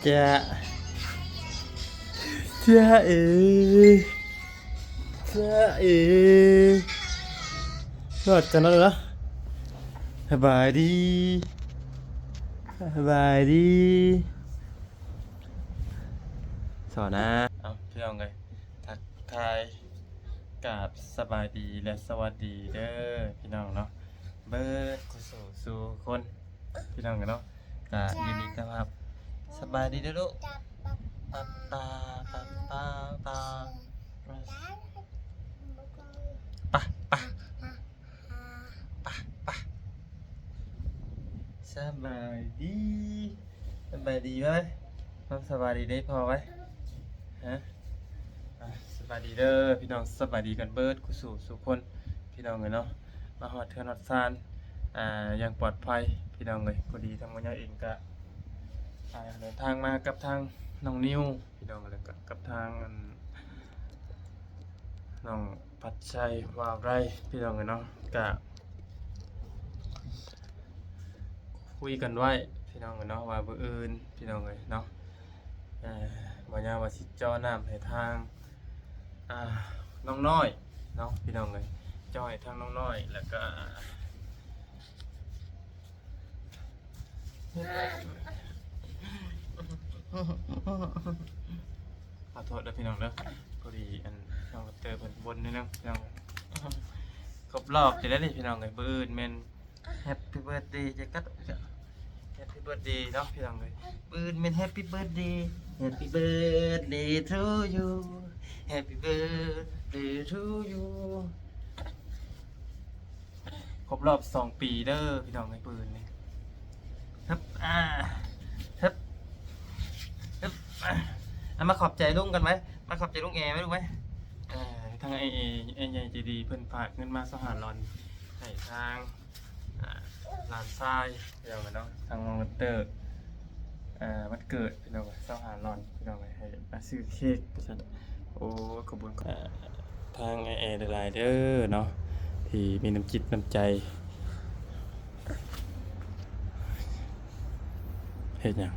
ຈະ ຈະເອ ຈະເອ ຮອດກັນແລ້ວເນາະ. ສະບາຍດີ ສະບາຍດີ ສອນາ. ເອົາ ພີ່ນ້ອງເອີຍ ທັກທາຍ ກາບສະບາຍດີ ແລະ ສະຫວັດດີເດີພີ່ນ້ອງເນາະ ເບິດຄູ່ສູ່ສູ່ຄົນ ພີ່ນ້ອງເນາະ. ກະຍິນດີຕ້ອນຮັບ. ສະບາຍດີເດີລູກ. ປາ ປາ ປາ ປາ ປາ ປາ ປາ ປາ ປາ. ສະບາຍດີ ສະບາຍດີໄວ້. ສະບາຍດີເດ້ພໍ່ໄວ້. ຮະ ອ່າ ສະບາຍດີເດີພີ່ນ້ອງ ສະບາຍດີກັນເບິດຄູ່ສູ່ສູ່ຄົນ ພີ່ນ້ອງເອີຍເນາະ. ມາຮອດເຮືອນຮອດຊານ ອ່າ ຢ່າງປອດໄພ ພີ່ນ້ອງເອີຍ. ພໍດີທາງໝໍໃຫຍ່ເອງກະ ອ່າ ເດີນທາງມາກັບທາງນ້ອງນິວ ພີ່ນ້ອງເອີຍ ແລ້ວກະກັບທາງ ອັນ ນ້ອງພັດໄຊ ວາວໄຣ ພີ່ນ້ອງເອີຍເນາະ. ກະຄຸຍກັນໄວ້ ພີ່ນ້ອງເອີຍເນາະ ວ່າມື້ອື່ນ ພີ່ນ້ອງເອີຍເນາະ ເອີ ໝໍໃຫຍ່ວ່າຊິເຈາະນ້ຳໃຫ້ທາງ ອ່າ ນ້ອງນ້ອຍເນາະ ພີ່ນ້ອງເອີຍ. ເຈາະໃຫ້ທາງນ້ອງນ້ອຍ ແລ້ວກະ ຂໍໂທດເດີພີ່ນ້ອງເດີ ພໍດີອັນ ນ້ອງເຕີເພິ່ນບົ່ນໜ້ອຍໜຶ່ງພີ່ນ້ອງ. ຄົບລອບຊິໄດ້ນີ້ພີ່ນ້ອງເອີຍ ມື້ອື່ນແມ່ນ Happy birthday ຈະກັດ Happy birthday ເນາະ ພີ່ນ້ອງເອີຍ. ມື້ອື່ນແມ່ນ Happy birthday Happy birthday to you Happy birthday to you. ຄົບລອບສອງປີເດີພີ່ນ້ອງເອີຍ ມື້ອື່ນນີ້. ຮຶບ ອ່າ ຮຶບ ຮຶບ ອ່າ ເອົາ ມາຂອບໃຈລຸງກັນໄວ້ ມາຂອບໃຈລຸງແອໄວ້ລູກໄວ້. ເອີ ທາງອ້າຍເອ ອ້າຍໃຫຍ່ໃຈດີເພິ່ນຝາກເງິນມາຊາວຫ້າລ້ານ ໃຫ້ທາງ ອ່າ ຫຼານຊາຍ ພີ່ນ້ອງເນາະ ທາງນ້ອງເຕີ ອ່າ ວັນເກີດພີ່ນ້ອງ ຊາວຫ້າລ້ານ ພີ່ນ້ອງ ໃຫ້ມາຊື້ເຄ້ກວ່າຊັ້ນ. ໂອ້ ຂອບຄຸນ ອ່າ ທາງອ້າຍແອຫຼາຍໆເດີເນາະ ທີ່ມີນ້ຳຈິດນ້ຳໃຈ. ເຮັດຫຍັງ?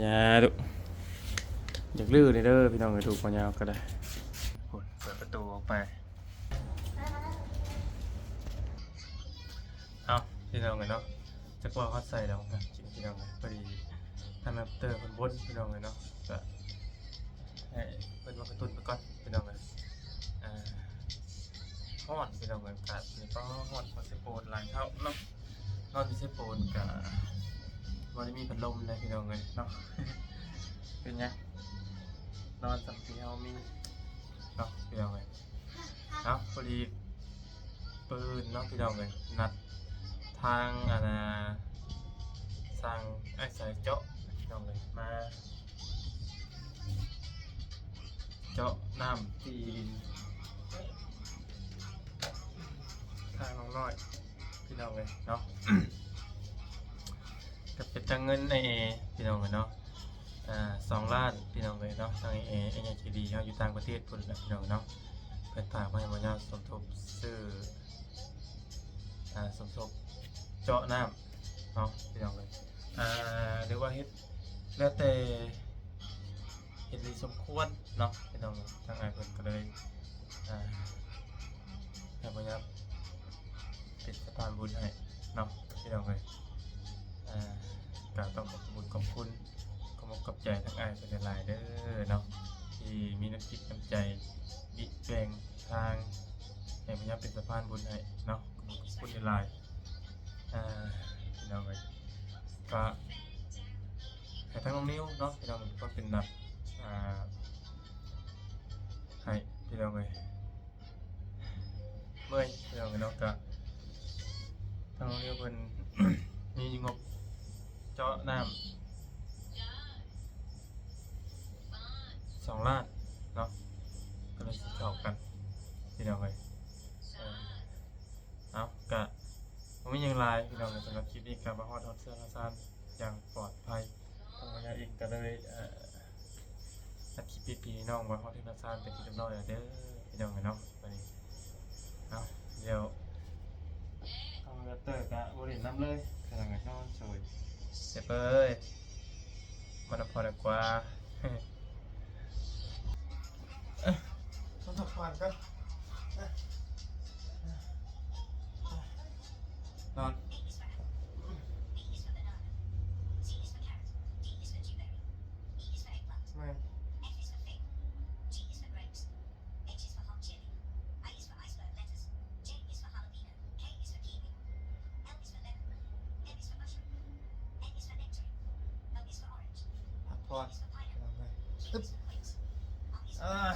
ຢ່າດຸ ຢາກລືນີ້ເດີພີ່ນ້ອງເອີຍ ດູບໍ່ຍາວກໍໄດ້. ໂອ້ຍ ເປີດປະຕູອອກໄປ. ເອົາ ພີ່ນ້ອງເອີຍເນາະ ຈັກວ່າຮອດໃສແລ້ວ ກິນພີ່ນ້ອງເອີຍ. ພໍດີທາງນ້ອງເຕີເພິ່ນບົ່ນພີ່ນ້ອງເອີຍເນາະ ກະໃຫ້ເພິ່ນມາກະຕຸ້ນໄປກ່ອນພີ່ນ້ອງເອີຍ. ອ່າ ຮ້ອນພີ່ນ້ອງເອີຍ ອາກາດນີ້ກໍຮ້ອນ ເພາະເຊໂປນຫຼາຍເທົ່າເນາະ. ນອນຢູ່ເຊໂປນກະບໍ່ໄດ້ມີພັດລົມເລີຍພີ່ນ້ອງເອີຍເນາະ. ເປັນຫຍັງ ນອນສ່ຳທີ່ເຮົາມີເນາະ ພີ່ນ້ອງເອີຍ. ເອົາ ພໍດີມື້ອື່ນເນາະ ພີ່ນ້ອງເອີຍ ນັດທາງ ອັນນ່າ ຊ່າງອ້າຍສາຍເຈາະ ພີ່ນ້ອງເອີຍ ມາເຈາະນ້ຳທີ່ດິນທາງນ້ອງນ້ອຍ ພີ່ນ້ອງເອີຍເນາະ. ກໍເປັນທາງເງິນອ້າຍແອ ພີ່ນ້ອງເອີຍເນາະ ອ່າ ສອງລ້ານ ພີ່ນ້ອງເອີຍເນາະ. ທາງອ້າຍແອ ອ້າຍໃຫຍ່ໃຈດີເຮົາຢູ່ຕ່າງປະເທດພຸ້ນແຫຼະ ພີ່ນ້ອງເນາະ. ເພິ່ນຝາກມາໃຫ້ໝໍຍາວສົມທົບຊື້ ອ່າ ສົມທົບເຈາະນ້ຳເນາະ ພີ່ນ້ອງເອີຍ. ອ່າ ຫຼືວ່າເຮັດ ແລ້ວແຕ່ເຫັນດີສົມຄວນເນາະ ພີ່ນ້ອງ. ທາງອ້າຍເພິ່ນກໍເລີຍ ອ່າ ໃຫ້ໝໍຍາວເປັນສະພານບຸນໃຫ້ເນາະ ພີ່ນ້ອງເອີຍ. ອ່າ ກໍຕ້ອງຂອບບຸນຂອບຄຸນ ຂອບອົກຂອບໃຈທາງອ້າຍເພິ່ນຫຼາຍໆເດີເນາະ ທີ່ມີນ້ຳຈິດນ້ຳໃຈ ແບ່ງທາງໃຫ້ໝໍຍາວເປັນສະພານບຸນໃຫ້ເນາະ. ຂອບຄຸນຫຼາຍໆ ອ່າ ພີ່ນ້ອງເອີຍ ກໍໃຫ້ທາງນ້ອງນິວເນາະ ພີ່ນ້ອງ ເປັນຄົນເປັນນຳ ອ່າ ໃຫ້ ພີ່ນ້ອງເອີຍ. ເມື່ອຍ ພີ່ນ້ອງເອີຍເນາະ ກະທາງໂຮງຮຽນເພິ່ນມີງົບເຈາະນ້ຳສອງລ້ານເນາະ ກໍເລີຍຊິເຂົ້າກັນ ພີ່ນ້ອງເອີຍ. ເອົາ ກະບໍ່ມີຫຍັງຫຼາຍ ພີ່ນ້ອງເອີຍ. ສຳລັບຄລິບນີ້ກໍມາຮອດ ຮອດເຮືອນຮອດຊານຢ່າງປອດໄພ. ທາງໝໍຍາເອງກໍເລີຍ ເອີ ອັດຄລິບໃຫ້ພີ່ໃຫ້ນ້ອງວ່າຮອດເຮືອນຮອດຊານເປັນທີ່ຮຽບຮ້ອຍແລ້ວເດີ ພີ່ນ້ອງເອີຍເນາະ. ບັດນີ້ ເອົາ ດຽວທາງດອກເຕີກະບໍ່ຫຼິ້ນນຳເລີຍ ກຳລັງນອນສວຍ. ເຈັບເອີຍ ມານອນພັກຜ່ອນດີກວ່າ ມາພັກຜ່ອນກ່ອນ ນອນ ແມ່ນ ພັກຜ່ອນ ພີ່ນ້ອງເອີຍ ອາ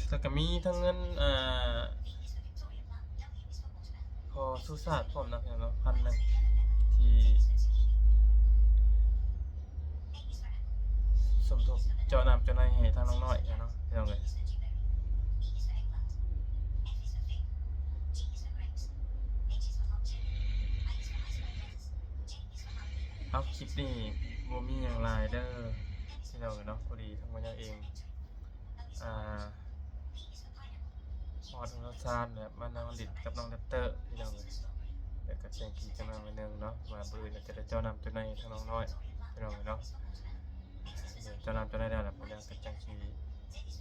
ແລ້ວກໍມີທັງເງິນ ອ່າ ພໍ່ສຸຊາດພ້ອມນະ ພີ່ນ້ອງເນາະ ພັນໜຶ່ງ ທີ່ສົມທົບເຈາະນ້ຳເຈາະໃນໃຫ້ທາງນ້ອງນ້ອຍເນາະ ພີ່ນ້ອງເອີຍ. ເອົາ ຄລິບນີ້ບໍ່ມີຫຍັງຫຼາຍເດີ ພີ່ນ້ອງເອີຍເນາະ ພໍດີທາງບ່າວເອງ ອ່າ ຮອດເຮືອນຊານແລ້ວ ມານັ່ງຫຼິ້ນກັບນ້ອງແຣັບເຕີ ພີ່ນ້ອງເອີຍ ແລ້ວກໍແຈ້ງທີ່ແຈ້ງນາງໜ້ອຍໜຶ່ງເນາະ ວ່າມື້ອື່ນອາດຈະໄດ້ເຈາະນ້ຳເຈາະໃນທາງນ້ອງນ້ອຍ ພີ່ນ້ອງເອີຍເນາະ ເຈົ້ານຳເຈົ້ານາຍໄດ້ແລ້ວ ພວກເຮົາກໍຈັ່ງຊິ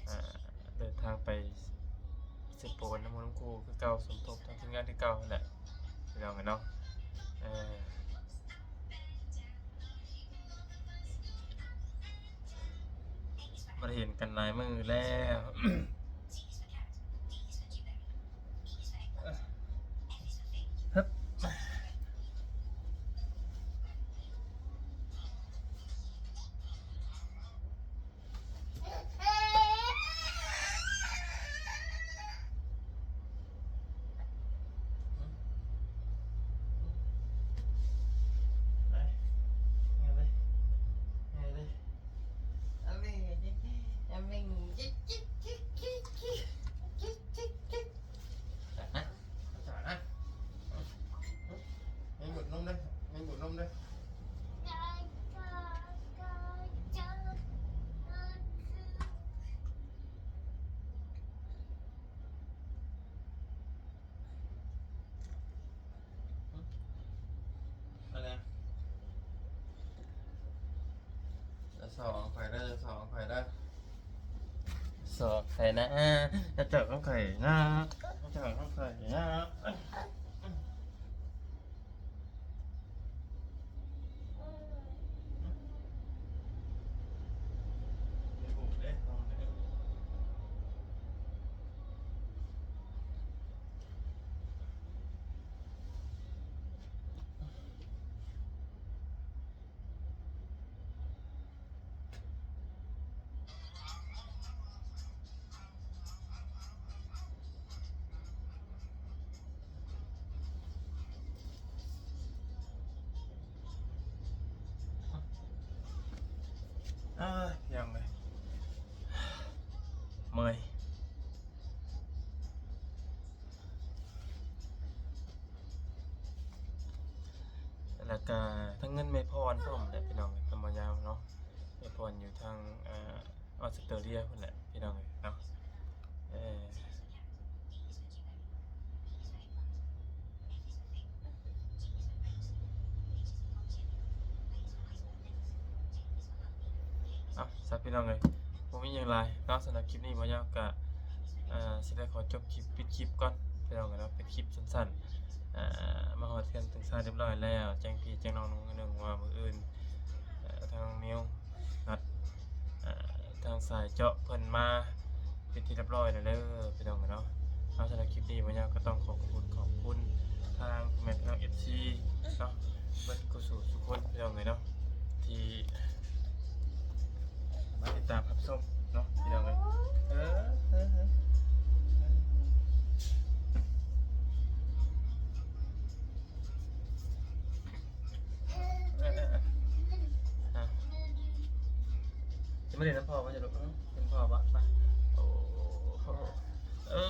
ອ່າ ເດີນທາງໄປເຊໂປນນຳໝູ່ນຳຄູ່ຄືເກົ່າ ສົມທົບທາງທີມງານຄືເກົ່າຫັ້ນແຫຼະ ພີ່ນ້ອງເອີຍເນາະ ເອີ ບໍ່ໄດ້ເຫັນກັນຫຼາຍມື້ແລ້ວ. ມີດູດນົມເດ້ ມີດູດນົມເດ້. ອັນນະ ຢ່າສ່ອງຂ້ອຍເດີ ຢ່າສ່ອງຂ້ອຍເດີ ສ່ອງຂ້ອຍນະ ຢ່າເຈົ້າຂອງຂ້ອຍນະ ຢ່າເຈົ້າຂອງຂ້ອຍນະ. ເອີ ຍັງເລີຍ ເມື່ອຍ. ແລ້ວກະທັງເງິນແມ່ພອນພ້ອມແຫຼະພີ່ນ້ອງ ທຳມະຍາມເນາະ ແມ່ພອນຢູ່ທາງ ອ່າ ອອສເຕຣເລຍພຸ້ນແຫຼະພີ່ນ້ອງເອີຍເນາະ ເອີ. ເອົາ ຊະພີ່ນ້ອງເອີຍ ບໍ່ມີຫຍັງຫຼາຍເນາະ ສຳລັບຄລິບນີ້ ບ່າວຍາວກະ ອ່າ ຊິໄດ້ຂໍຈົບຄລິບ ປິດຄລິບກ່ອນພີ່ນ້ອງເອີຍເນາະ ເປັນຄລິບສັ້ນໆ ອ່າ ມາຮອດເຮືອນເຖິງຊານຮຽບຮ້ອຍແລ້ວ ແຈ້ງພີ່ແຈ້ງນ້ອງໜ້ອຍໜຶ່ງວ່າມື້ອື່ນ ເອີ ທາງນ້ອງນິວ ນັດ ເອີ ທາງສາຍເຈາະເພິ່ນມາເປັນທີ່ຮຽບຮ້ອຍແລ້ວເດີພີ່ນ້ອງເອີຍເນາະ. ເອົາ ສຳລັບຄລິບນີ້ ບ່າວຍາວກໍຕ້ອງຂໍຂອບຄຸນ ຂອບຄຸນທາງພໍ່ແມ່ພີ່ນ້ອງເອັຟຊີເນາະ ເບິດຄູ່ສູ່ທຸກຄົນພີ່ນ້ອງເອີຍເນາະ ທີ່ມາຕິດຕາມຮັບຊົມເນາະ ພີ່ນ້ອງເອີຍ ເອີ ເອີ ເອີ. ອ່ະ ຈະມາຫຼິ້ນນຳພໍ່ບໍ່ຈະລູກ? ເອີ ເປັນພໍ່ບໍ່? ມາ ໂອ້ ເອີ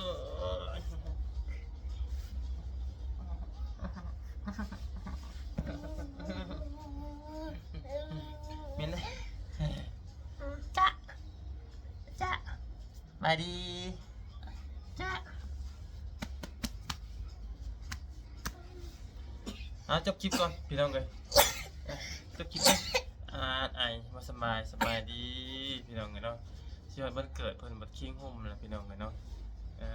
ເມັນເດ້ ຈະ ຈະ. ສະບາຍດີ ຈະ ເອົ ເອົາ ຈົບຄລິບກ່ອນພີ່ນ້ອງເອີຍ ຈົບຄລິບກ່ອນ. ອາ ໄອ ບໍ່ສະບາຍ ສະບາຍດີພີ່ນ້ອງເອີຍເນາະ. ຊິຮອດວັນເກີດເພິ່ນບັດຄີງຫຸ້ມແລ້ວພີ່ນ້ອງເອີຍເນາະ. ເອີ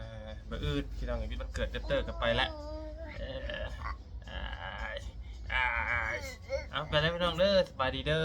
ມື້ອື່ນພີ່ນ້ອງເອີຍ ມີວັນເກີດ ເຕີກໍໄປແລ້ວ. ເອີ ອາຍ ອາຍ ເອົາ ໄປແລ້ວພີ່ນ້ອງເດີ ສະບາຍດີເດີ.